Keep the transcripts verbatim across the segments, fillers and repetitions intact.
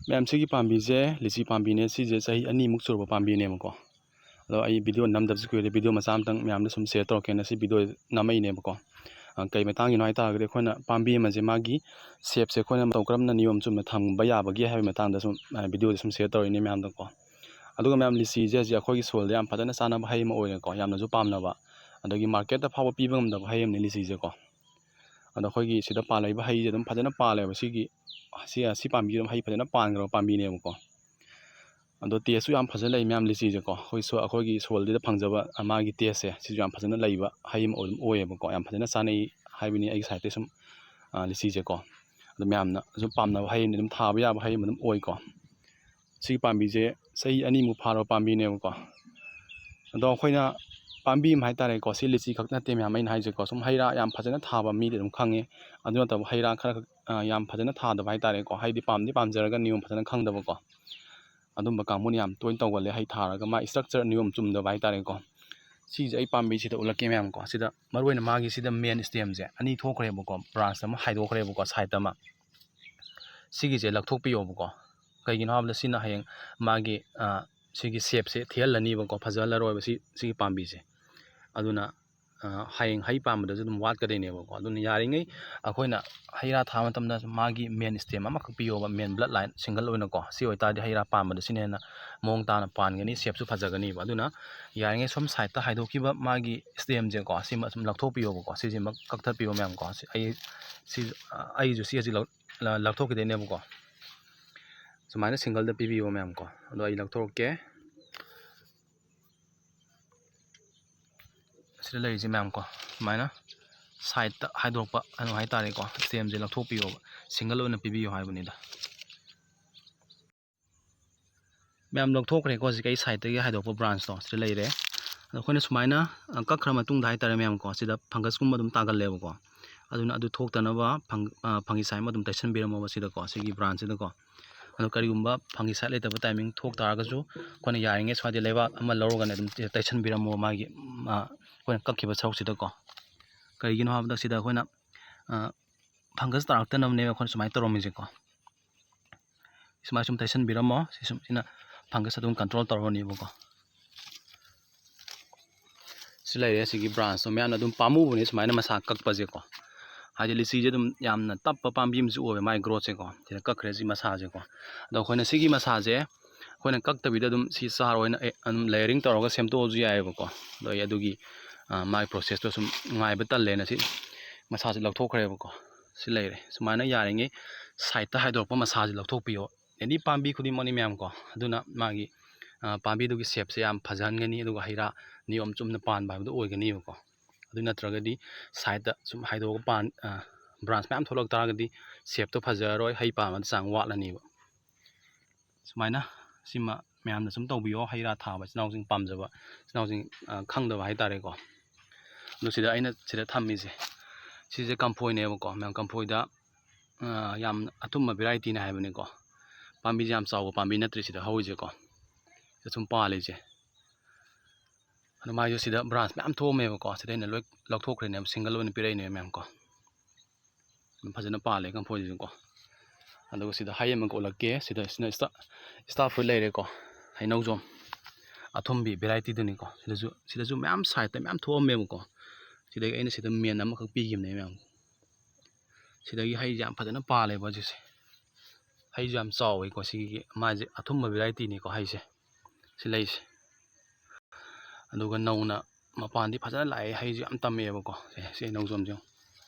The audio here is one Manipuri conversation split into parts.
ꯃꯌꯥꯝ, ꯁꯤꯒꯤ ꯄꯥꯝꯕꯤꯁꯦ ꯂꯤꯆꯤ ꯄꯥꯝꯕꯤꯅꯦ꯫ ꯁꯤꯁꯦ ꯆꯍꯤ ꯑꯅꯤꯃꯨꯛ ꯁꯨꯔꯕ ꯄꯥꯝꯕꯤꯅꯦꯕꯀꯣ꯫ ꯑꯗꯣ ꯑꯩ ꯚꯤꯗꯤꯑꯣ ꯅꯝꯗꯕꯁꯨ ꯀꯨꯏꯔꯦ, ꯚꯤꯗꯤꯑꯣ ꯃꯆꯥ ꯑꯃꯇꯪ ꯃꯌꯥꯝꯗ ꯁꯨꯝ ꯁꯤꯌꯔ ꯇꯧꯔꯛꯀꯦꯅ ꯁꯤ ꯚꯤꯗꯤꯑꯣ ꯅꯝꯃꯛꯏꯅꯦꯕꯀꯣ꯫ ꯑ, ꯀꯩ ꯃꯇꯥꯡꯒꯤꯅꯣ ꯍꯥꯏ ꯇꯥꯔꯒꯗꯤ, ꯑꯩꯈꯣꯏꯅ ꯄꯥꯝꯕꯤ ꯑꯃꯁꯦ ꯃꯥꯒꯤ ꯁꯦꯞꯁꯦ ꯑꯩꯈꯣꯏꯅ ꯃꯇꯧ ꯀꯔꯝꯅ ꯅꯤꯌꯣꯝ ꯆꯨꯝꯅ ꯊꯝꯕ ꯌꯥꯕꯒꯦ ꯍꯥꯏꯕꯒꯤ ꯃꯇꯥꯡꯗ ꯁꯨꯝ, ꯑ, ꯚꯤꯗꯤꯑꯣꯁꯦ ꯁꯨꯝ ꯁꯤꯌꯔ ꯇꯧꯔꯛꯏꯅꯦ ꯃꯌꯥꯝꯗꯀꯣ꯫ ꯑꯗꯨꯒ ꯃꯌꯥꯝ, ꯂꯤꯆꯤꯁꯦ ꯍꯧꯖꯤꯛ ꯑꯩꯈꯣꯏꯒꯤ ꯁꯣꯏꯜꯗ ꯌꯥꯝ ꯐꯖꯅ ꯆꯥꯅꯕ ꯍꯩ ꯑꯃ ꯑꯣꯏꯔꯦꯀꯣ, ꯌꯥꯝꯅꯁꯨ ꯄꯥꯝꯅꯕ, ꯑꯗꯒꯤ ꯃꯥꯔꯀꯦꯠꯇ ꯐꯥꯎꯕ ꯄꯤꯕ ꯉꯝꯗꯕ ꯍꯩ ꯑꯃꯅꯤ ꯂꯤꯆꯤꯁꯦꯀꯣ꯫ ꯑꯗꯣ ꯑꯩꯈꯣꯏꯒꯤ ꯁꯤꯗ ꯄꯥꯜꯂꯛꯏꯕ ꯍꯩꯁꯦ ꯑꯗꯨꯝ ꯐꯖꯅ ꯄꯥꯜꯂꯦꯕ꯫ ꯁꯤꯒꯤ, ꯁꯤ, ꯁꯤ ꯄꯥꯝꯕꯤꯁꯦ ꯑꯗꯨꯝ ꯍꯩ ꯐꯖꯅ ꯄꯥꯟꯈ꯭ꯔꯕ ꯄꯥꯝꯕꯤꯅꯦꯕꯀꯣ꯫ ꯑꯗꯣ ꯇꯦꯁꯁꯨ ꯌꯥꯝ ꯐꯖꯅ ꯂꯩ ꯃꯌꯥꯝ, ꯂꯤꯆꯤꯁꯦꯀꯣ꯫ ꯑꯩꯈꯣꯏ ꯁꯣ-, ꯑꯩꯈꯣꯏꯒꯤ ꯁꯣꯏꯜꯗꯨꯗ ꯐꯪꯖꯕ, ꯑ, ꯃꯥꯒꯤ ꯇꯦꯁꯁꯦ ꯁꯤꯁꯨ ꯌꯥꯝ ꯐꯖꯅ ꯂꯩꯕ ꯍꯩ ꯑꯃ ꯑꯗꯨꯝ ꯑꯣꯏꯌꯦꯕꯀꯣ꯫ ꯌꯥꯝ ꯐꯖꯅ ꯆꯥꯅꯩ ꯍꯥꯏꯕꯅꯤ ꯑꯩꯒꯤ ꯁꯥꯏꯠꯇꯒꯤ ꯁꯨꯝ, ꯑ, ꯂꯤꯆꯤꯁꯦꯀꯣ꯫ ꯑꯗꯨ ꯃꯌꯥꯝꯅ ꯁꯨꯝ ꯄꯥꯝꯅꯕ ꯍꯩ ꯑꯃ, ꯑꯗꯨꯝ ꯊꯥꯕ ꯌꯥꯕ ꯍꯩ ꯑꯃ ꯑꯗꯨꯝ ꯑꯣꯏꯀꯣ꯫ ꯁꯤꯒꯤ ꯄꯥꯝꯕꯤꯁꯦ ꯆꯍꯤ ꯑꯅꯤꯃꯨꯛ ꯐꯥꯔꯕ ꯄꯥꯝꯕꯤꯅꯦꯕꯀꯣ꯫ ꯑꯗꯣ ꯑꯩꯈꯣꯏꯅ ꯄꯥꯝꯕꯤ ꯑꯃ ꯍꯥꯏ ꯇꯥꯔꯦꯀꯣ, ꯁꯤ ꯂꯤꯆꯤ ꯈꯛ ꯅꯠꯇꯦ ꯃꯌꯥꯝ, ꯑꯩꯅ ꯍꯥꯏꯁꯦꯀꯣ, ꯁꯨꯝ ꯍꯩ ꯔꯥ ꯌꯥꯝ ꯐꯖꯅ ꯊꯥꯕ ꯃꯤꯗꯤ ꯑꯗꯨꯝ ꯈꯪꯉꯦ꯫ ꯑꯗꯨ ꯅꯠꯇꯕ ꯍꯩ ꯔꯥ ꯈꯔ ꯈꯛ, ꯑ, ꯌꯥꯝ ꯐꯖꯅ ꯊꯥꯗꯕ ꯍꯥꯏ ꯇꯥꯔꯦꯀꯣ, ꯍꯥꯏꯗꯤ ꯄꯥꯝꯗꯤ ꯄꯥꯝꯖꯔꯒ ꯅꯤꯌꯣꯝ ꯐꯖꯅ ꯈꯪꯗꯕꯀꯣ, ꯑꯗꯨꯝꯕ ꯀꯥꯡꯕꯨꯅ ꯌꯥꯝ ꯇꯣꯏꯅ ꯇꯧꯒꯜꯂꯦ꯫ ꯍꯩ ꯊꯥꯔꯒ ꯃꯥ ꯏꯁꯇ꯭ꯔꯛꯆꯔ ꯅꯤꯌꯣꯝ ꯆꯨꯝꯗꯕ ꯍꯥꯏ ꯇꯥꯔꯦꯀꯣ꯫ ꯁꯤꯁꯦ ꯑꯩ ꯄꯥꯝꯕꯤꯁꯤꯗ ꯎꯠꯂꯛꯀꯦ ꯃꯌꯥꯝꯀꯣ꯫ ꯁꯤꯗ ꯃꯔꯨꯑꯣꯏꯅ ꯃꯥꯒꯤ ꯁꯤꯗ ꯃꯦꯟ ꯁ꯭ꯇꯦꯝꯁꯦ ꯑꯅꯤ ꯊꯣꯛꯈ꯭ꯔꯦꯕꯀꯣ, ꯕ꯭ꯔꯥꯟꯁ ꯑꯃ ꯍꯥꯏꯗꯣꯛꯈ꯭ꯔꯦꯕꯀꯣ, ꯁꯥꯏꯠ ꯑꯃ꯫ ꯁꯤꯒꯤꯁꯦ ꯂꯧꯊꯣꯛꯄꯤꯌꯣꯕꯀꯣ꯫ ꯀꯩꯒꯤꯅꯣ ꯍꯥꯏꯕꯗ ꯁꯤꯅ ꯍꯌꯦꯡ ꯃꯥꯒꯤ, ꯑ, ꯁꯤꯒꯤ ꯁꯦꯞꯁꯦ ꯊꯤꯍꯜꯂꯅꯤꯕꯀꯣ, ꯐꯖꯍꯜꯂꯔꯣꯏꯕ ꯁꯤ, ꯁꯤꯒꯤ ꯄꯥꯝꯕꯤꯁꯦ꯫ ꯑꯗꯨꯅ, ꯑ, ꯍꯌꯦꯡ ꯍꯩ ꯄꯥꯟꯕꯗꯁꯨ ꯑꯗꯨꯝ ꯋꯥꯠꯀꯗꯣꯏꯅꯦꯕꯀꯣ꯫ ꯑꯗꯨꯅ ꯌꯥꯔꯤꯉꯩ ꯑꯩꯈꯣꯏꯅ ꯍꯩ ꯔꯥ ꯊꯥꯕ ꯃꯇꯝꯗ ꯃꯥꯒꯤ ꯃꯦꯟ ꯁ꯭ꯇꯦꯝ ꯑꯃꯈꯛ ꯄꯤꯌꯣꯕ, ꯃꯦꯟ ꯕ꯭ꯂꯠ ꯂꯥꯏꯟ ꯁꯤꯡꯒꯜ ꯑꯣꯏꯅꯀꯣ꯫ ꯁꯤ ꯑꯣꯏꯇꯥꯔꯗꯤ ꯍꯩ ꯔꯥ ꯄꯥꯟꯕꯗ ꯁꯤꯅ ꯍꯦꯟꯅ ꯃꯑꯣꯡ ꯇꯥꯅ ꯄꯥꯟꯒꯅꯤ, ꯁꯦꯞꯁꯨ ꯐꯖꯒꯅꯤꯕ꯫ ꯑꯗꯨꯅ ꯌꯥꯔꯤꯉꯩ ꯁꯣꯝ ꯁꯥꯏꯠꯇ ꯍꯥꯏꯗꯣꯛꯈꯤꯕ ꯃꯥꯒꯤ ꯁ꯭ꯇꯦꯝꯁꯦꯀꯣ, ꯁꯤꯃ ꯁꯨꯝ ꯂꯧꯊꯣꯛꯄꯤꯌꯣꯕꯀꯣ꯫ ꯁꯤꯁꯤꯃ ꯀꯛꯊꯠꯄꯤꯌꯣ ꯃꯌꯥꯝꯀꯣ꯫ ꯁꯤ ꯑꯩ, ꯁꯤ, ꯑꯩꯁꯨ ꯁꯤ ꯍꯧꯖꯤꯛ ꯂꯧ-, ꯂ-, ꯂꯧꯊꯣꯛꯈꯤꯗꯣꯏꯅꯦꯕꯀꯣ꯫ ꯁꯨꯃꯥꯏꯅ ꯁꯤꯡꯒꯜꯗ ꯄꯤꯕꯤꯌꯣ ꯃꯌꯥꯝꯀꯣ꯫ ꯑꯗꯣ ꯑꯩ ꯂꯧꯊꯣꯛꯀꯦ꯫ ꯁꯤꯗ ꯂꯩꯔꯤꯁꯦ ꯃꯌꯥꯝꯀꯣ, ꯁꯨꯃꯥꯏꯅ ꯁꯥꯏꯠꯇ ꯍꯥꯏꯗꯣꯔꯛꯄ ꯀꯩꯅꯣ ꯍꯥꯏ ꯇꯥꯔꯦꯀꯣ, ꯁ꯭ꯇꯦꯝꯁꯦ ꯂꯧꯊꯣꯛꯄꯤꯌꯣꯕ, ꯁꯤꯡꯒꯜ ꯑꯣꯏꯅ ꯄꯤꯕꯤꯌꯣ ꯍꯥꯏꯕꯅꯤꯗ꯫ ꯃꯌꯥꯝ ꯂꯧꯊꯣꯛꯈ꯭ꯔꯦꯀꯣ꯫ ꯍꯧꯖꯤꯛ ꯑꯩ ꯁꯥꯏꯠꯇꯒꯤ ꯍꯥꯏꯗꯣꯛꯄ ꯕ꯭ꯔꯥꯟꯁꯇꯣ ꯁꯤꯗ ꯂꯩꯔꯦ꯫ ꯑꯗꯣ ꯑꯩꯈꯣꯏꯅ ꯁꯨꯃꯥꯏꯅ, ꯑ, ꯀꯛꯈ꯭ꯔ ꯃꯇꯨꯡꯗ ꯍꯥꯏ ꯇꯥꯔꯦ ꯃꯌꯥꯝꯀꯣ, ꯁꯤꯗ ꯐꯪꯒꯁꯀꯨꯝꯕ ꯑꯗꯨꯝ ꯇꯥꯒꯜꯂꯦꯕꯀꯣ꯫ ꯑꯗꯨꯅ ꯑꯗꯨ ꯊꯣꯛꯇꯅꯕ ꯐꯪ-, ꯑ, ꯐꯪꯒꯤꯁꯥꯏꯠ ꯑꯃ ꯑꯗꯨꯝ ꯇꯩꯁꯟꯕꯤꯔꯝꯃꯣꯕ ꯁꯤꯗꯀꯣ, ꯁꯤꯒꯤ ꯕ꯭ꯔꯥꯟꯁꯁꯤꯗꯀꯣ꯫ ꯑꯗꯣ ꯀꯔꯤꯒꯨꯝꯕ ꯐꯪꯒꯤꯁꯥꯏꯠ ꯂꯩꯇꯕ ꯇꯥꯏꯃꯤꯡ ꯊꯣꯛ ꯇꯥꯔꯒꯁꯨ ꯑꯩꯈꯣꯏꯅ ꯌꯥꯔꯤꯉꯩ ꯁ꯭ꯋꯥꯏꯗ ꯂꯩꯕꯥꯛ ꯑꯃ ꯂꯧꯔꯒꯅꯦ ꯑꯗꯨꯝ ꯇꯩꯁꯟꯕꯤꯔꯝꯃꯣ ꯃꯥꯒꯤ, ꯑ, ꯑꯩꯈꯣꯏꯅ ꯀꯛꯈꯤꯕ ꯁꯔꯨꯛꯁꯤꯗꯀꯣ꯫ ꯀꯔꯤꯒꯤꯅꯣ ꯍꯥꯏꯕꯗ ꯁꯤꯗ ꯑꯩꯈꯣꯏꯅ, ꯑ, ꯐꯪꯒꯁ ꯇꯥꯔꯛꯇꯅꯕꯅꯦꯕ ꯑꯩꯈꯣꯏꯅ ꯁꯨꯃꯥꯏꯅ ꯇꯧꯔꯝꯃꯤꯁꯦꯀꯣ꯫ ꯁꯨꯃꯥꯏꯅ ꯁꯨꯝ ꯇꯩꯁꯟꯕꯤꯔꯝꯃꯣ꯫ ꯁꯤ ꯁꯨꯝ, ꯁꯤꯅ fungus ꯑꯗꯨꯝ control ꯇꯧꯔꯅꯤꯕꯀꯣ꯫ ꯁꯤ ꯂꯩꯔꯦ, ꯁꯤꯒꯤ branchꯇꯣ ꯃꯌꯥꯝꯅ ꯑꯗꯨꯝ ꯄꯥꯝꯃꯨꯕꯅꯦ ꯁꯨꯃꯥꯏꯅ ꯃꯁꯥ ꯀꯛꯄꯁꯦꯀꯣ꯫ ꯍꯥꯏꯗꯤ ꯂꯤꯆꯤꯁꯦ ꯑꯗꯨꯝ ꯌꯥꯝꯅ ꯇꯞꯄ ꯄꯥꯝꯕꯤ ꯑꯃꯁꯨ ꯑꯣꯏꯕ ꯃꯥꯏ growthꯁꯦꯀꯣ꯫ ꯁꯤꯗ ꯀꯛꯈ꯭ꯔꯦ ꯁꯤ ꯃꯁꯥꯁꯦꯀꯣ꯫ ꯑꯗꯣ ꯑꯩꯈꯣꯏꯅ ꯁꯤꯒꯤ ꯃꯁꯥꯁꯦ ꯑꯩꯈꯣꯏꯅ ꯀꯛꯇꯕꯤꯗ ꯑꯗꯨꯝ ꯁꯤ ꯆꯥꯔ ꯑꯣꯏꯅ, ꯑꯦ, ꯑꯗꯨꯝ layering ꯇꯧꯔꯒ ꯁꯦꯝꯗꯣꯛꯑꯁꯨ ꯌꯥꯏꯑꯕꯀꯣ꯫ ꯑꯗꯣ ꯑꯩ ꯑꯗꯨꯒꯤ, ꯑ, ꯃꯥꯏ processꯇꯣ ꯁꯨꯝ ꯉꯥꯏꯕ ꯇꯜꯂꯦꯅ ꯁꯤ ꯃꯁꯥꯁꯦ ꯂꯧꯊꯣꯛꯈ꯭ꯔꯦꯕꯀꯣ꯫ ꯁꯤ ꯂꯩꯔꯦ꯫ ꯁꯨꯃꯥꯏꯅ ꯌꯥꯔꯤꯉꯩ sideꯇ ꯍꯥꯏꯗꯣꯔꯛꯄ ꯃꯁꯥꯁꯦ ꯂꯧꯊꯣꯛꯄꯤꯌꯣ꯫ Any ꯄꯥꯝꯕꯤ ꯈꯨꯗꯤꯡꯃꯛꯅꯤ ꯃꯌꯥꯝꯀꯣ꯫ ꯑꯗꯨꯅ ꯃꯥꯒꯤ, ꯑ, ꯄꯥꯝꯕꯤꯗꯨꯒꯤ shapeꯁꯦ ꯌꯥꯝ ꯐꯖꯍꯟꯒꯅꯤ, ꯑꯗꯨꯒ ꯍꯩ ꯔꯥ ꯅꯤꯌꯣꯝ ꯆꯨꯝꯅ ꯄꯥꯟꯕ ꯍꯥꯏꯕꯗꯣ ꯑꯣꯏꯒꯅꯤꯕꯀꯣ꯫ ꯑꯗꯨ ꯅꯠꯇ꯭ꯔꯒꯗꯤ sideꯇ ꯁꯨꯝ ꯍꯥꯏꯗꯣꯛꯑꯒ ꯄꯥꯟ-, ꯑ, branch ꯃꯌꯥꯝ ꯊꯣꯛꯂꯛ ꯇꯥꯔꯒꯗꯤ shapeꯇꯣ ꯐꯖꯔꯔꯣꯏ, ꯍꯩ ꯄꯥꯟꯕꯗ ꯆꯥꯡ ꯋꯥꯠꯂꯅꯤꯕ꯫ ꯁꯨꯃꯥꯏꯅ ꯁꯤꯃ ꯃꯌꯥꯝꯅ ꯁꯨꯝ ꯇꯧꯕꯤꯌꯣ, ꯍꯩ ꯔꯥ ꯊꯥꯕ ꯏꯆꯤꯟ ꯏꯅꯥꯎꯁꯤꯡ ꯄꯥꯝꯖꯕ ꯏꯆꯤꯟ ꯏꯅꯥꯎꯁꯤꯡ, ꯑ, ꯈꯪꯗꯕ ꯍꯥꯏꯇꯥꯔꯦꯀꯣ꯫ ꯑꯗꯨ ꯁꯤꯗ ꯑꯩꯅ ꯁꯤꯗ ꯊꯝꯃꯤꯁꯦ, ꯁꯤꯁꯦ ꯀꯝꯐꯣꯏꯅꯦꯕꯀꯣ ꯃꯌꯥꯝ꯫ ꯀꯝꯐꯣꯏꯗ, ꯑ, ꯌꯥꯝ ꯑꯊꯨꯝꯕ varietyꯅꯦ ꯍꯥꯏꯕꯅꯤꯀꯣ꯫ ꯄꯥꯝꯕꯤꯁꯦ ꯌꯥꯝ ꯆꯥꯎꯕ ꯄꯥꯝꯕꯤ ꯅꯠꯇ꯭ꯔꯤ ꯁꯤꯗ ꯍꯧꯔꯤꯁꯦꯀꯣ꯫ ꯁꯤꯗ ꯁꯨꯝ ꯄꯥꯜꯂꯤꯁꯦ꯫ ꯑꯗꯣ ꯃꯥꯏꯁꯨ ꯁꯤꯗ branch ꯃꯌꯥꯝ ꯊꯣꯛꯑꯝꯃꯦꯕꯀꯣ꯫ ꯁꯤꯗ ꯑꯩꯅ ꯂꯣꯏ ꯂꯧꯊꯣꯛꯈ꯭ꯔꯦꯅꯦꯕ, single ꯑꯣꯏꯅ ꯄꯤꯔꯛꯏꯅꯦ ꯃꯌꯥꯝ ꯀꯣ꯫ ꯑꯗꯨꯝ ꯐꯖꯅ ꯄꯥꯜꯂꯦ ꯀꯝꯐꯣꯏꯁꯤꯁꯨ ꯀꯣ꯫ ꯑꯗꯨꯒ ꯁꯤꯗ ꯍꯩ ꯑꯃꯒ ꯎꯠꯂꯛꯀꯦ꯫ ꯁꯤꯗ, ꯁꯤꯅ star, star fruit ꯂꯩꯔꯦꯀꯣ, ꯍꯩꯅꯧꯖꯣꯝ ꯑꯊꯨꯝꯕꯤ varietyꯗꯨꯅꯤꯀꯣ꯫ ꯁꯤꯗꯁꯨ, ꯁꯤꯗꯁꯨ ꯃꯌꯥꯝ sideꯇ ꯃꯌꯥꯝ ꯊꯣꯛꯑꯝꯃꯦꯕꯀꯣ꯫ ꯁꯤꯗꯒꯤ ꯑꯩꯅ ꯁꯤꯗ main ꯑꯃꯈꯛ ꯄꯤꯈꯤꯕꯅꯦ ꯃꯌꯥꯝ꯫ ꯁꯤꯗꯒꯤ ꯍꯩꯁꯦ ꯌꯥꯝ ꯐꯖꯅ ꯄꯥꯜꯂꯦꯕ ꯍꯧꯖꯤꯛꯁꯦ꯫ ꯍꯩꯁꯨ ꯌꯥꯝ ꯆꯥꯎꯋꯤꯀꯣ꯫ ꯁꯤꯒꯤ ꯃꯥꯁꯦ ꯑꯊꯨꯝꯕ varietyꯅꯤꯀꯣ ꯍꯩꯁꯦ, ꯁꯤ ꯂꯩꯁꯦ꯫ ꯑꯗꯨꯒ ꯅꯧꯅ ꯃꯄꯥꯟꯗꯤ ꯐꯖꯅ ꯂꯥꯛꯑꯦ, ꯍꯩꯁꯨ ꯌꯥꯝ ꯇꯝꯃꯦꯕꯀꯣ꯫ ꯁꯦ, ꯁꯤ ꯍꯩꯅꯧꯖꯣꯝꯁꯦ ꯌꯦꯡꯉꯨ꯫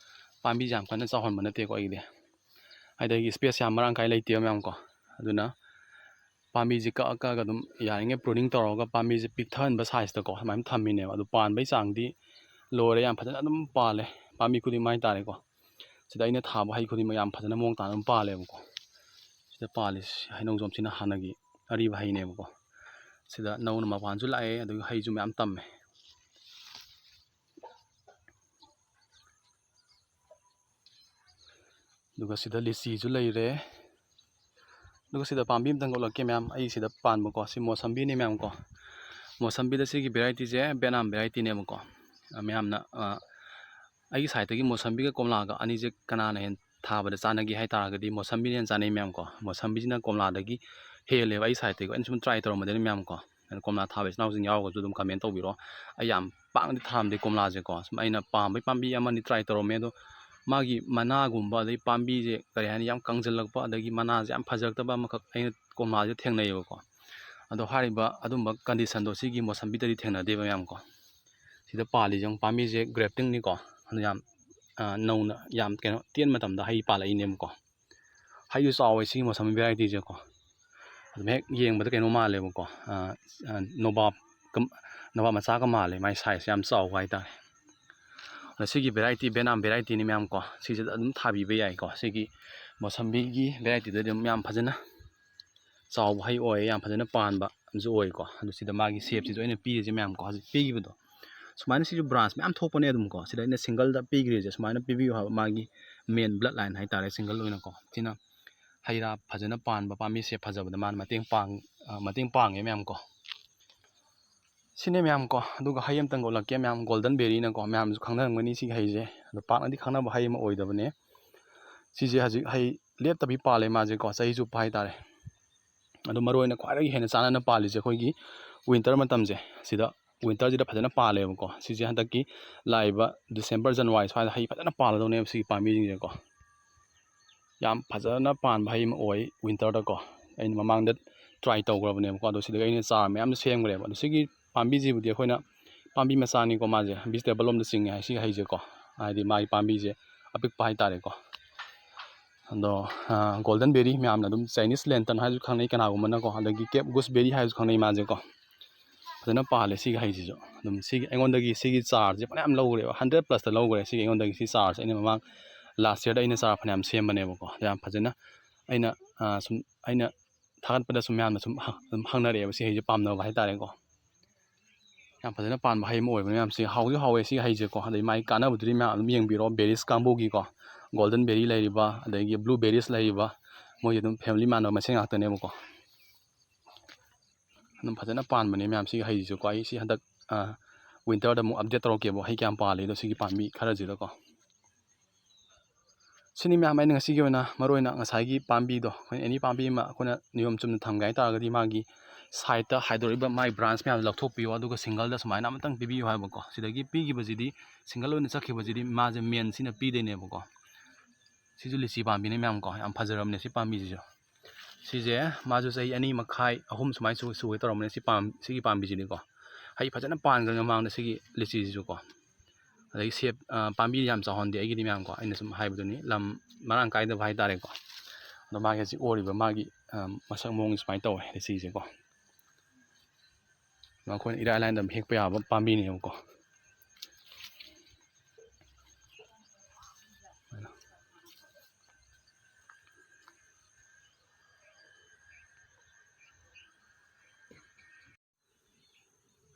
ꯄꯥꯝꯕꯤꯁꯦ ꯌꯥꯝ ꯀꯟꯅ ꯆꯥꯎꯍꯟꯕ ꯅꯠꯇꯦꯀꯣ ꯑꯩꯒꯤꯗꯤ, ꯍꯥꯏꯗꯤ ꯑꯩꯒꯤ space ꯌꯥꯝ ꯃꯔꯥꯡ ꯀꯥꯏ ꯂꯩꯇꯦꯕ ꯃꯌꯥꯝ ꯀꯣ꯫ ꯑꯗꯨꯅ ꯄꯥꯝꯕꯤꯁꯦ ꯀꯛꯑ ꯀꯛꯑꯒ ꯑꯗꯨꯝ ꯌꯥꯔꯤꯉꯩ pruning ꯇꯧꯔꯒ ꯄꯥꯝꯕꯤꯁꯦ ꯄꯤꯛꯊꯍꯟꯕ sizeꯇꯀꯣ ꯑꯗꯨꯃꯥꯏꯅ ꯊꯝꯃꯤꯅꯦꯕ꯫ ꯑꯗꯨ ꯄꯥꯟꯕꯩ ꯆꯥꯡꯗꯤ ꯂꯣꯏꯔꯦ, ꯌꯥꯝ ꯐꯖꯅ ꯑꯗꯨꯝ ꯄꯥꯜꯂꯦ ꯄꯥꯝꯕꯤ ꯈꯨꯗꯤꯡꯃꯛ ꯍꯥꯏꯇꯥꯔꯦꯀꯣ꯫ ꯁꯤꯗ ꯑꯩꯅ ꯊꯥꯕ ꯍꯩ ꯈꯨꯗꯤꯡꯃꯛ ꯌꯥꯝ ꯐꯖꯅ ꯃꯑꯣꯡ ꯇꯥꯅ ꯑꯗꯨꯝ ꯄꯥꯜꯂꯦꯕꯀꯣ꯫ ꯁꯤꯗ ꯄꯥꯜꯂꯤꯁꯦ ꯍꯩꯅꯧꯖꯣꯝꯁꯤꯅ ꯍꯥꯟꯅꯒꯤ ꯑꯔꯤꯕ ꯍꯩꯅꯦꯕꯀꯣ꯫ ꯁꯤꯗ ꯅꯧꯅ ꯃꯄꯥꯟꯁꯨ ꯂꯥꯛꯑꯦ, ꯑꯗꯨꯒ ꯍꯩꯁꯨ ꯃꯌꯥꯝ ꯇꯝꯃꯦ꯫ ꯑꯗꯨꯒ ꯁꯤꯗ ꯂꯤꯆꯤꯁꯨ ꯂꯩꯔꯦ꯫ ꯑꯗꯨꯒ ꯁꯤꯗ ꯄꯥꯝꯕꯤ ꯑꯝꯇꯪ ꯎꯠꯂꯛꯀꯦ ꯃꯌꯥꯝ, ꯑꯩ ꯁꯤꯗ ꯄꯥꯟꯕꯀꯣ, ꯁꯤ ꯃꯣꯁꯝꯕꯤꯅꯤ ꯃꯌꯥꯝ ꯀꯣ꯫ ꯃꯣꯁꯝꯕꯤꯗ ꯁꯤꯒꯤ varietyꯁꯦ ꯚꯦꯠꯅꯥꯝ varietyꯅꯦꯕꯀꯣ꯫ ꯑ, ꯃꯌꯥꯝꯅ, ꯑ, ꯑꯩꯒꯤ sideꯇꯒꯤ ꯃꯣꯁꯝꯕꯤꯒ ꯀꯣꯝꯂꯥꯒ ꯑꯅꯤꯁꯦ ꯀꯅꯥꯅ ꯍꯦꯟꯅ ꯊꯥꯕꯗ ꯆꯥꯟꯅꯒꯦ ꯍꯥꯏ ꯇꯥꯔꯒꯗꯤ ꯃꯣꯁꯝꯕꯤꯅ ꯍꯦꯟꯅ ꯆꯥꯟꯅꯩ ꯃꯌꯥꯝ ꯀꯣ꯫ ꯃꯣꯁꯝꯕꯤꯁꯤꯅ ꯀꯣꯝꯂꯥꯗꯒꯤ ꯍꯦꯜꯂꯦꯕ ꯑꯩ ꯁꯥꯏꯠꯇꯒꯤ꯫ ꯑꯩꯅ ꯁꯨꯝ ꯇ꯭ꯔꯥꯏ ꯇꯧꯔꯝꯕꯗꯅꯤ ꯃꯌꯥꯝ ꯀꯣ꯫ ꯑꯗꯨꯅ ꯀꯣꯝꯂꯥ ꯊꯥꯕ ꯏꯆꯤꯟ ꯏꯅꯥꯎꯁꯤꯡ ꯌꯥꯎꯔꯒꯁꯨ ꯑꯗꯨꯝ ꯀꯃꯦꯟ ꯇꯧꯕꯤꯔꯣ꯫ ꯑꯩ ꯌꯥꯝ ꯄꯥꯛꯅꯗꯤ ꯊꯥꯔꯝꯗꯦ ꯀꯣꯝꯂꯥꯁꯦꯀꯣ꯫ ꯁꯨꯝ ꯑꯩꯅ ꯄꯥꯝꯕꯩ ꯄꯥꯝꯕꯤ ꯑꯃꯅꯤ ꯇ꯭ꯔꯥꯏ ꯇꯧꯔꯝꯃꯦ꯫ ꯑꯗꯣ ꯃꯥꯒꯤ ꯃꯅꯥꯒꯨꯝꯕ, ꯑꯗꯩ ꯄꯥꯝꯕꯤꯁꯦ ꯀꯔꯤ ꯍꯥꯏꯅꯤ, ꯌꯥꯝ ꯀꯪꯁꯤꯜꯂꯛꯄ, ꯑꯗꯒꯤ ꯃꯅꯥꯁꯦ ꯌꯥꯝ ꯐꯖꯔꯛꯇꯕ ꯑꯃꯈꯛ ꯑꯩꯅ ꯀꯣꯝꯂꯥꯁꯦ ꯊꯦꯡꯅꯩꯌꯦꯕꯀꯣ꯫ ꯑꯗꯣ ꯍꯥꯏꯔꯤꯕ ꯑꯗꯨꯝꯕ ꯀꯟꯗꯤꯁꯟꯗꯣ ꯁꯤꯒꯤ ꯃꯣꯁꯝꯕꯤꯗꯗꯤ ꯊꯦꯡꯅꯗꯦꯕ ꯃꯌꯥꯝ ꯀꯣ꯫ ꯁꯤꯗ ꯄꯥꯜꯂꯤꯁꯦ ꯌꯦꯡꯉꯨ, ꯄꯥꯝꯕꯤꯁꯦ ꯒ꯭ꯔꯦꯞꯇꯤꯡꯅꯤꯀꯣ꯫ ꯑꯗꯨ ꯌꯥꯝ, ꯑ, ꯅꯧꯅ, ꯌꯥꯝ ꯀꯩꯅꯣ, ꯇꯦꯟꯕ ꯃꯇꯝꯗ ꯍꯩ ꯄꯥꯜꯂꯛꯏꯅꯦꯕꯀꯣ꯫ ꯍꯩꯁꯨ ꯆꯥꯎꯋꯦ ꯁꯤꯒꯤ ꯃꯣꯁꯝꯕꯤ ꯚꯦꯔꯥꯏꯇꯤꯁꯦꯀꯣ꯫ ꯑꯗꯨꯝ ꯍꯦꯛ ꯌꯦꯡꯕꯗ ꯀꯩꯅꯣ ꯃꯥꯜꯂꯦꯕꯀꯣ, ꯑ, ꯑ, ꯅꯣꯕꯥꯞ ꯀꯝ-, ꯅꯣꯕꯥꯞ ꯃꯆꯥꯒ ꯃꯥꯜꯂꯦ꯫ ꯃꯥꯏ ꯁꯥꯏꯖꯁꯦ ꯌꯥꯝ ꯆꯥꯎꯕ ꯍꯥꯏꯇꯥꯔꯦ꯫ ꯑꯗ ꯁꯤꯒꯤ ꯚꯦꯔꯥꯏꯇꯤ ꯚꯦꯅꯥꯝ ꯚꯦꯔꯥꯏꯇꯤꯅꯤ ꯃꯌꯥꯝ ꯀꯣ꯫ ꯁꯤꯁꯤꯗ ꯑꯗꯨꯝ ꯊꯥꯕꯤꯕ ꯌꯥꯏꯀꯣ꯫ ꯁꯤꯒꯤ ꯃꯣꯁꯝꯕꯤꯒꯤ ꯚꯦꯔꯥꯏꯇꯤꯗꯗꯤ ꯑꯗꯨꯝ ꯌꯥꯝ ꯐꯖꯅ ꯆꯥꯎꯕ ꯍꯩ ꯑꯣꯏ, ꯌꯥꯝ ꯐꯖꯅ ꯄꯥꯟꯕ ꯑꯃꯁꯨ ꯑꯣꯏꯀꯣ꯫ ꯑꯗꯨ ꯁꯤꯗ ꯃꯥꯒꯤ ꯁꯦꯞꯁꯤꯁꯨ ꯑꯩꯅ ꯄꯤꯔꯤꯁꯦ ꯃꯌꯥꯝ ꯀꯣ, ꯍꯧꯖꯤꯛ ꯄꯤꯈꯤꯕꯗꯣ ꯁꯨꯃꯥꯏꯅ ꯁꯤꯁꯨ ꯕ꯭ꯔꯥꯟꯁ ꯃꯌꯥꯝ ꯊꯣꯛꯄꯅꯦ ꯑꯗꯨꯝ ꯀꯣ꯫ ꯁꯤꯗ ꯑꯩꯅ ꯁꯤꯡꯒꯜꯗ ꯄꯤꯈ꯭ꯔꯤꯁꯦ ꯁꯨꯃꯥꯏꯅ ꯄꯤꯕꯤꯌꯨ ꯍꯥꯏꯕ, ꯃꯥꯒꯤ ꯃꯦꯟ ꯕ꯭ꯂꯠ ꯂꯥꯏꯟ ꯍꯥꯏꯇꯥꯔꯦ, ꯁꯤꯡꯒꯜ ꯑꯣꯏꯅꯀꯣ꯫ ꯁꯤꯅ ꯍꯩ ꯔꯥ ꯐꯖꯅ ꯄꯥꯟꯕ, ꯄꯥꯝꯕꯤ ꯁꯦꯞ ꯐꯖꯕꯗ ꯃꯥꯅ ꯃꯇꯦꯡ ꯄꯥꯡ-, ꯑ, ꯃꯇꯦꯡ ꯄꯥꯡꯉꯦ ꯃꯌꯥꯝ ꯀꯣ꯫ ꯁꯤꯅꯦ ꯃꯌꯥꯝ ꯀꯣ꯫ ꯑꯗꯨꯒ ꯍꯩ ꯑꯃꯇꯪ ꯎꯠꯂꯛꯀꯦ ꯃꯌꯥꯝ, ꯒꯣꯜꯗꯟ ꯕꯦꯔꯤꯅꯀꯣ꯫ ꯃꯌꯥꯝꯁꯨ ꯈꯪꯅꯔꯝꯒꯅꯤ ꯁꯤꯒꯤ ꯍꯩꯁꯦ, ꯑꯗꯣ ꯄꯥꯛꯅꯗꯤ ꯈꯪꯅꯕ ꯍꯩ ꯑꯃ ꯑꯣꯏꯗꯕꯅꯦ꯫ ꯁꯤꯁꯦ ꯍꯧꯖꯤꯛ ꯍꯩ ꯂꯦꯞꯇꯕꯤ ꯄꯥꯜꯂꯦ ꯃꯥꯁꯦꯀꯣ, ꯆꯍꯤ ꯆꯨꯞꯄ ꯍꯥꯏꯇꯥꯔꯦ꯫ ꯑꯗꯣ ꯃꯔꯨ ꯑꯣꯏꯅ ꯈ꯭ꯋꯥꯏꯗꯒꯤ ꯍꯦꯟꯅ ꯆꯥꯟꯅꯅ ꯄꯥꯜꯂꯤꯁꯦ ꯑꯩꯈꯣꯏꯒꯤ ꯋꯤꯟꯇꯔ ꯃꯇꯝꯁꯦ, ꯁꯤꯗ ꯋꯤꯟꯇꯔꯁꯤꯗ ꯐꯖꯅ ꯄꯥꯜꯂꯦꯕꯀꯣ꯫ ꯁꯤꯁꯦ ꯍꯟꯗꯛꯀꯤ ꯂꯥꯛꯏꯕ ꯗꯤꯁꯦꯝꯕꯔ, ꯖꯅꯋꯥꯔꯤ ꯁ꯭ꯋꯥꯏꯗ ꯍꯩ ꯐꯖꯅ ꯄꯥꯜꯂꯗꯧꯅꯦꯕ ꯁꯤꯒꯤ ꯄꯥꯝꯕꯤꯁꯤꯡꯁꯦꯀꯣ꯫ ꯌꯥꯝ ꯐꯖꯅ ꯄꯥꯟꯕ ꯍꯩ ꯑꯃ ꯑꯣꯏ ꯋꯤꯟꯇꯔꯗꯀꯣ꯫ ꯑꯩꯅ ꯃꯃꯥꯡꯗ ꯇ꯭ꯔꯥꯏ ꯇꯧꯈ꯭ꯔꯕꯅꯦꯕꯀꯣ꯫ ꯑꯗꯣ ꯁꯤꯗꯒꯤ ꯑꯩꯅ ꯆꯥꯔ ꯃꯌꯥꯝꯁꯨ ꯁꯦꯝꯈ꯭ꯔꯦꯕ꯫ ꯑꯗꯣ ꯁꯤꯒꯤ ꯄꯥꯝꯕꯤꯁꯤꯕꯨꯗꯤ ꯑꯩꯈꯣꯏꯅ ꯄꯥꯝꯕꯤ ꯃꯆꯥꯅꯤꯀꯣ, ꯃꯥꯁꯦ ꯚꯤꯖꯤꯇꯦꯕꯜ ꯂꯣꯝꯗ ꯆꯤꯡꯉꯦ ꯍꯥꯏ ꯁꯤꯒꯤ ꯍꯩꯁꯦꯀꯣ, ꯍꯥꯏꯗꯤ ꯃꯥꯒꯤ ꯄꯥꯝꯕꯤꯁꯦ ꯑꯄꯤꯛꯄ ꯍꯥꯏꯇꯥꯔꯦꯀꯣ꯫ ꯑꯗꯣ ꯒꯣꯜꯗꯟ ꯕꯦꯔꯤ ꯃꯌꯥꯝꯅ ꯑꯗꯨꯝ ꯆꯥꯏꯅꯤꯁ ꯂꯦꯟꯇꯟ ꯍꯥꯏꯔꯁꯨ ꯈꯪꯅꯩ ꯀꯅꯥꯒꯨꯝꯕꯅꯀꯣ, ꯑꯗꯒꯤ ꯀꯦꯞ ꯒꯨꯁ ꯕꯦꯔꯤ ꯍꯥꯏꯔꯁꯨ ꯈꯪꯅꯩ ꯃꯥꯁꯦꯀꯣ꯫ ꯐꯖꯅ ꯄꯥꯜꯂꯦ ꯁꯤꯒꯤ ꯍꯩꯁꯤꯁꯨ꯫ ꯑꯗꯨꯝ ꯁꯤꯒꯤ ꯑꯩꯉꯣꯟꯗꯒꯤ ꯁꯤꯒꯤ ꯆꯥꯔꯁꯦ ꯐꯅꯌꯥꯝ ꯂꯧꯈ꯭ꯔꯦꯕ, ꯍꯟꯗ꯭ꯔꯦꯠ ꯄ꯭ꯂꯁꯇ ꯂꯧꯈ꯭ꯔꯦ ꯁꯤꯒꯤ ꯑꯩꯉꯣꯟꯗꯒꯤ ꯁꯤ ꯆꯥꯔꯁꯦ꯫ ꯑꯩꯅ ꯃꯃꯥꯡ ꯂꯥꯁ ꯌꯔꯗ ꯑꯩꯅ ꯆꯥꯔ ꯐꯅꯌꯥꯝ ꯁꯦꯝꯕꯅꯦꯕꯀꯣ꯫ ꯌꯥꯝ ꯐꯖꯅ ꯑꯩꯅ, ꯑ, ꯁꯨꯝ ꯑꯩꯅ ꯊꯥꯒꯠꯄꯗ ꯁꯨꯝ ꯃꯌꯥꯝꯅ ꯁꯨꯝ ꯍ-, ꯑꯗꯨꯝ ꯍꯪꯅꯔꯛꯑꯦꯕ ꯁꯤ ꯍꯩꯁꯦ ꯄꯥꯝꯅꯕ ꯍꯥꯏꯇꯥꯔꯦꯀꯣ꯫ ꯌꯥꯝ ꯐꯖꯅ ꯄꯥꯟꯕ ꯍꯩ ꯑꯃ ꯑꯣꯏꯕꯅꯤ ꯃꯌꯥꯝ꯫ ꯁꯤ ꯍꯥꯎꯁꯨ ꯍꯥꯎꯋꯦ ꯁꯤ ꯍꯩꯁꯦꯀꯣ꯫ ꯑꯗꯩ ꯃꯥꯒꯤ ꯀꯥꯟꯅꯕꯗꯨꯗꯤ ꯃꯌꯥꯝ ꯑꯗꯨꯝ ꯌꯦꯡꯕꯤꯔꯣ, ꯕꯦꯔꯤꯁ ꯀꯥꯡꯕꯨꯒꯤꯀꯣ, ꯒꯣꯜꯗꯟ ꯕꯦꯔꯤ ꯂꯩꯔꯤꯕ, ꯑꯗꯒꯤ ꯕ꯭ꯂꯨ ꯕꯦꯔꯤꯁ ꯂꯩꯔꯤꯕ, ꯃꯣꯏꯁꯦ ꯑꯗꯨꯝ ꯐꯦꯃꯤꯂꯤ ꯃꯥꯟꯅꯕ ꯃꯁꯦꯟ ꯉꯥꯛꯇꯅꯦꯕꯀꯣ꯫ ꯑꯗꯨꯝ ꯐꯖꯅ ꯄꯥꯟꯕꯅꯦ ꯃꯌꯥꯝ ꯁꯤꯒꯤ ꯍꯩꯁꯤꯁꯨꯀꯣ꯫ ꯑꯩ ꯁꯤ ꯍꯟꯗꯛ, ꯑ, ꯋꯤꯟꯇꯔꯗ ꯑꯃꯨꯛ ꯑꯞꯗꯦꯠ ꯇꯧꯔꯛꯀꯦꯕ ꯍꯩ ꯀꯌꯥꯝ ꯄꯥꯜꯂꯤꯗꯣ ꯁꯤꯒꯤ ꯄꯥꯝꯕꯤ ꯈꯔꯁꯤꯗꯀꯣ꯫ ꯁꯤꯅꯤ ꯃꯌꯥꯝ, ꯑꯩꯅ ꯉꯁꯤꯒꯤ ꯑꯣꯏꯅ ꯃꯔꯨ ꯑꯣꯏꯅ ꯉꯁꯥꯏꯒꯤ ꯄꯥꯝꯕꯤꯗꯣ, ꯑꯩꯈꯣꯏꯅ ꯑꯦꯅꯤ ꯄꯥꯝꯕꯤ ꯑꯃ ꯑꯩꯈꯣꯏꯅ ꯅꯤꯌꯣꯝ ꯆꯨꯝꯅ ꯊꯝꯒꯦ ꯍꯥꯏ ꯇꯥꯔꯒꯗꯤ, ꯃꯥꯒꯤ ꯁꯥꯏꯠꯇ ꯍꯥꯏꯗꯣꯔꯛꯏꯕ ꯃꯥꯒꯤ ꯕ꯭ꯔꯥꯟꯁ ꯃꯌꯥꯝꯗꯣ ꯂꯧꯊꯣꯛꯄꯤꯌꯣ, ꯑꯗꯨꯒ ꯁꯤꯡꯒꯜꯗ ꯁꯨꯃꯥꯏꯅ ꯑꯃꯇꯪ ꯄꯤꯕꯤꯌꯨ ꯍꯥꯏꯕꯀꯣ꯫ ꯁꯤꯗꯒꯤ ꯄꯤꯈꯤꯕꯁꯤꯗꯤ, ꯁꯤꯡꯒꯜ ꯑꯣꯏꯅ ꯆꯠꯈꯤꯕꯁꯤꯗꯤ ꯃꯥꯁꯦ ꯃꯦꯟꯁꯤꯅ ꯄꯤꯗꯣꯏꯅꯦꯕꯀꯣ꯫ ꯁꯤꯁꯨ ꯂꯤꯆꯤ ꯄꯥꯝꯕꯤꯅꯦ ꯃꯌꯥꯝ ꯀꯣ, ꯌꯥꯝ ꯐꯖꯔꯕꯅꯦ ꯁꯤ ꯄꯥꯝꯕꯤꯁꯤꯁꯨ꯫ ꯁꯤꯁꯦ ꯃꯥꯁꯨ ꯆꯍꯤ ꯑꯅꯤ ꯃꯈꯥꯏ, ꯑꯍꯨꯝ ꯁꯨꯃꯥꯏꯅ ꯁꯨ-, ꯁꯨꯒꯦ ꯇꯧꯔꯝꯕꯅꯦ ꯁꯤ ꯄꯥꯝ-, ꯁꯤꯒꯤ ꯄꯥꯝꯕꯤꯁꯤꯗꯤꯀꯣ꯫ ꯍꯩ ꯐꯖꯅ ꯄꯥꯟꯈ꯭ꯔꯦ ꯃꯃꯥꯡꯗ ꯁꯤꯒꯤ ꯂꯤꯆꯤꯁꯤꯁꯨꯀꯣ꯫ ꯑꯗꯒꯤ ꯁꯦꯞ, ꯑ, ꯄꯥꯝꯕꯤ ꯌꯥꯝ ꯆꯥꯎꯍꯟꯗꯦ ꯑꯩꯒꯤꯗꯤ ꯃꯌꯥꯝ ꯀꯣ, ꯑꯩꯅ ꯁꯨꯝ ꯍꯥꯏꯕꯗꯨꯅꯤ, ꯂꯝ ꯃꯔꯥꯡ ꯀꯥꯏꯗꯕ ꯍꯥꯏꯇꯥꯔꯦꯀꯣ꯫ ꯑꯗꯣ ꯃꯥꯒꯤ ꯍꯧꯖꯤꯛ ꯑꯣꯏꯔꯤꯕ ꯃꯥꯒꯤ, ꯑ, ꯃꯁꯛ ꯃꯑꯣꯡꯁꯦ ꯁꯨꯃꯥꯏꯅ ꯇꯧꯋꯦ ꯂꯤꯆꯤꯁꯦꯀꯣ꯫ ꯑꯩꯈꯣꯏꯅ ꯏꯔꯥꯏ ꯂꯥꯏꯅ ꯑꯗꯨꯝ ꯍꯦꯛꯄ ꯌꯥꯕ ꯄꯥꯝꯕꯤꯅꯦꯕꯀꯣ꯫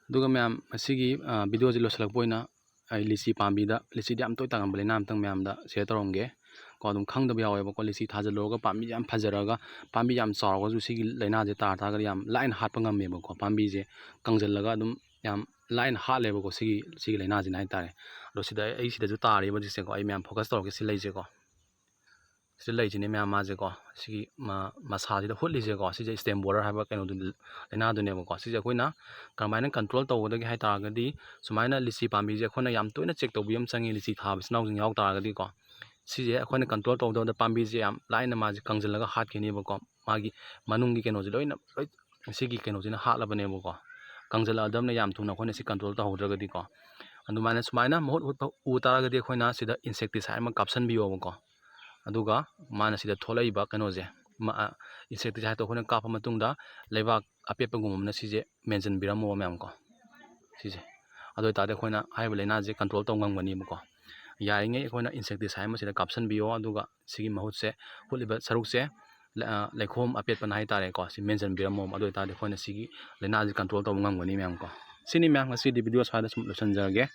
ꯑꯗꯨꯒ ꯃꯌꯥꯝ, ꯉꯁꯤꯒꯤ, ꯑ, ꯚꯤꯗꯤꯑꯣꯁꯤ ꯂꯣꯏꯁꯤꯜꯂꯛꯄ ꯑꯣꯏꯅ ꯑꯩ ꯂꯤꯆꯤ ꯄꯥꯝꯕꯤꯗ, ꯂꯤꯆꯤꯗ ꯌꯥꯝ ꯇꯣꯏ ꯇꯥꯒꯟꯕ ꯂꯥꯏꯅꯥ ꯑꯃꯇꯪ ꯃꯌꯥꯝꯗ ꯁꯤꯌꯔ ꯇꯧꯔꯝꯒꯦ ꯀꯣ꯫ ꯑꯗꯨꯝ ꯈꯪꯗꯕ ꯌꯥꯎꯋꯦꯕꯀꯣ꯫ ꯂꯤꯆꯤ ꯊꯥꯖꯤꯜꯂꯨꯔꯒ ꯄꯥꯝꯕꯤ ꯌꯥꯝ ꯐꯖꯔꯒ, ꯄꯥꯝꯕꯤ ꯌꯥꯝ ꯆꯥꯎꯔꯒꯁꯨ ꯁꯤꯒꯤ ꯂꯥꯏꯅꯥꯁꯦ ꯇꯥꯔ ꯇꯥꯔꯒꯗꯤ ꯌꯥꯝ ꯂꯥꯏꯅ ꯍꯥꯠꯄ ꯉꯝꯃꯦꯕꯀꯣ꯫ ꯄꯥꯝꯕꯤꯁꯦ ꯀꯪꯁꯤꯜꯂꯒ ꯑꯗꯨꯝ ꯌꯥꯝ ꯂꯥꯏꯅ ꯍꯥꯠꯂꯦꯕꯀꯣ ꯁꯤꯒꯤ, ꯁꯤꯒꯤ ꯂꯥꯏꯅꯥꯁꯤꯅ ꯍꯥꯏꯇꯥꯔꯦ꯫ ꯑꯗꯣ ꯁꯤꯗ ꯑꯩ ꯁꯤꯗꯁꯨ ꯇꯥꯔꯤꯕ ꯍꯧꯖꯤꯛꯁꯦꯀꯣ, ꯑꯩ ꯃꯌꯥꯝ ꯐꯣꯀꯁ ꯇꯧꯔꯒꯦ ꯁꯤ ꯂꯩꯁꯦꯀꯣ꯫ ꯁꯤꯗ ꯂꯩꯁꯤꯅꯦ ꯃꯌꯥꯝ ꯃꯥꯁꯦꯀꯣ, ꯁꯤꯒꯤ ꯃ-, ꯃꯁꯥꯁꯤꯗ ꯍꯨꯠꯂꯤꯁꯦꯀꯣ, ꯁꯤꯁꯦ stem borer ꯍꯥꯏꯕ ꯀꯩꯅꯣꯗꯨ, ꯂꯥꯏꯅꯥꯗꯨꯅꯦꯕꯀꯣ꯫ ꯁꯤꯁꯦ ꯑꯩꯈꯣꯏꯅ ꯀꯔꯝꯍꯥꯏꯅ ꯀꯟꯇ꯭ꯔꯣꯜ ꯇꯧꯒꯗꯒꯦ ꯍꯥꯏ ꯇꯥꯔꯒꯗꯤ, ꯁꯨꯃꯥꯏꯅ ꯂꯤꯆꯤ ꯄꯥꯝꯕꯤꯁꯦ ꯑꯩꯈꯣꯏꯅ ꯌꯥꯝ ꯇꯣꯏꯅ ꯆꯦꯛ ꯇꯧꯕꯤ ꯑꯃ ꯆꯪꯉꯤ, ꯂꯤꯆꯤ ꯊꯥꯕ ꯏꯆꯤꯟ ꯏꯅꯥꯎꯁꯤꯡ ꯌꯥꯎ ꯇꯥꯔꯒꯗꯤꯀꯣ꯫ ꯁꯤꯁꯦ ꯑꯩꯈꯣꯏꯅ ꯀꯟꯇ꯭ꯔꯣꯜ ꯇꯧꯗꯕꯗ ꯄꯥꯝꯕꯤꯁꯦ ꯌꯥꯝ ꯂꯥꯏꯅ ꯃꯥꯁꯦ ꯀꯪꯁꯤꯜꯂꯒ ꯍꯥꯠꯈꯤꯅꯦꯕꯀꯣ꯫ ꯃꯥꯒꯤ ꯃꯅꯨꯡꯒꯤ ꯀꯩꯅꯣꯁꯦ ꯂꯣꯏꯅ, ꯂꯣꯏ ꯁꯤꯒꯤ ꯀꯩꯅꯣꯁꯤꯅ ꯍꯥꯠꯂꯕꯅꯦꯕꯀꯣ꯫ ꯀꯪꯁꯤꯜꯂꯛꯑꯗꯕꯅ ꯌꯥꯝ ꯊꯨꯅ ꯑꯩꯈꯣꯏꯅ ꯁꯤ ꯀꯟꯇ꯭ꯔꯣꯜ ꯇꯧꯍꯧꯗ꯭ꯔꯒꯗꯤꯀꯣ꯫ ꯑꯗꯨꯃꯥꯏꯅ ꯁꯨꯃꯥꯏꯅ ꯃꯍꯨꯠ ꯍꯨꯠꯄ ꯎ ꯇꯥꯔꯒꯗꯤ ꯑꯩꯈꯣꯏꯅ ꯁꯤꯗ insecticide ꯑꯃ ꯀꯥꯞꯁꯤꯟꯕꯤꯌꯣꯕꯀꯣ꯫ ꯑꯗꯨꯒ ꯃꯥꯅ ꯁꯤꯗ ꯊꯣꯛꯂꯛꯏꯕ ꯀꯩꯅꯣꯁꯦ, ꯃ-, ꯑ, insecticide ꯇꯣ ꯑꯩꯈꯣꯏꯅ ꯀꯥꯞꯄ ꯃꯇꯨꯡꯗ ꯂꯩꯕꯥꯛ ꯑꯄꯦꯠꯄꯒꯨꯝꯕ ꯑꯃꯅ ꯁꯤꯁꯦ ꯃꯦꯟꯁꯤꯟꯕꯤꯔꯝꯃꯣꯕ ꯃꯌꯥꯝ ꯀꯣ, ꯁꯤꯁꯦ꯫ ꯑꯗꯨ ꯑꯣꯏꯇꯥꯔꯗꯤ ꯑꯩꯈꯣꯏꯅ ꯍꯥꯏꯔꯤꯕ ꯂꯥꯏꯅꯥꯁꯦ ꯀꯟꯇ꯭ꯔꯣꯜ ꯇꯧ ꯉꯝꯒꯅꯤꯕꯀꯣ꯫ ꯌꯥꯔꯤꯉꯩ ꯑꯩꯈꯣꯏꯅ insecticide ꯑꯃ ꯁꯤꯗ ꯀꯥꯞꯁꯤꯟꯕꯤꯌꯣ, ꯑꯗꯨꯒ ꯁꯤꯒꯤ ꯃꯍꯨꯠꯁꯦ, ꯍꯨꯠꯂꯤꯕ ꯁꯔꯨꯛꯁꯦ, ꯂ-, ꯑ, ꯂꯩꯈꯣꯝ ꯑꯄꯦꯠꯄꯅ ꯍꯥꯏꯇꯥꯔꯦꯀꯣ, ꯁꯤ ꯃꯦꯟꯁꯤꯟꯕꯤꯔꯝꯃꯣꯕ꯫ ꯑꯗꯨ ꯑꯣꯏꯇꯥꯔꯗꯤ ꯑꯩꯈꯣꯏꯅ ꯁꯤꯒꯤ ꯂꯥꯏꯅꯥꯁꯦ ꯀꯟꯇ꯭ꯔꯣꯜ ꯇꯧꯕ ꯉꯝꯒꯅꯤ ꯃꯌꯥꯝ ꯀꯣ꯫ ꯁꯤꯅꯤ ꯃꯌꯥꯝ, ꯉꯁꯤꯗꯤ ꯚꯤꯗꯤꯑꯣ ꯁ꯭ꯋꯥꯏꯗ ꯁꯨꯝ ꯂꯣꯏꯁꯤꯟꯖꯔꯒꯦ꯫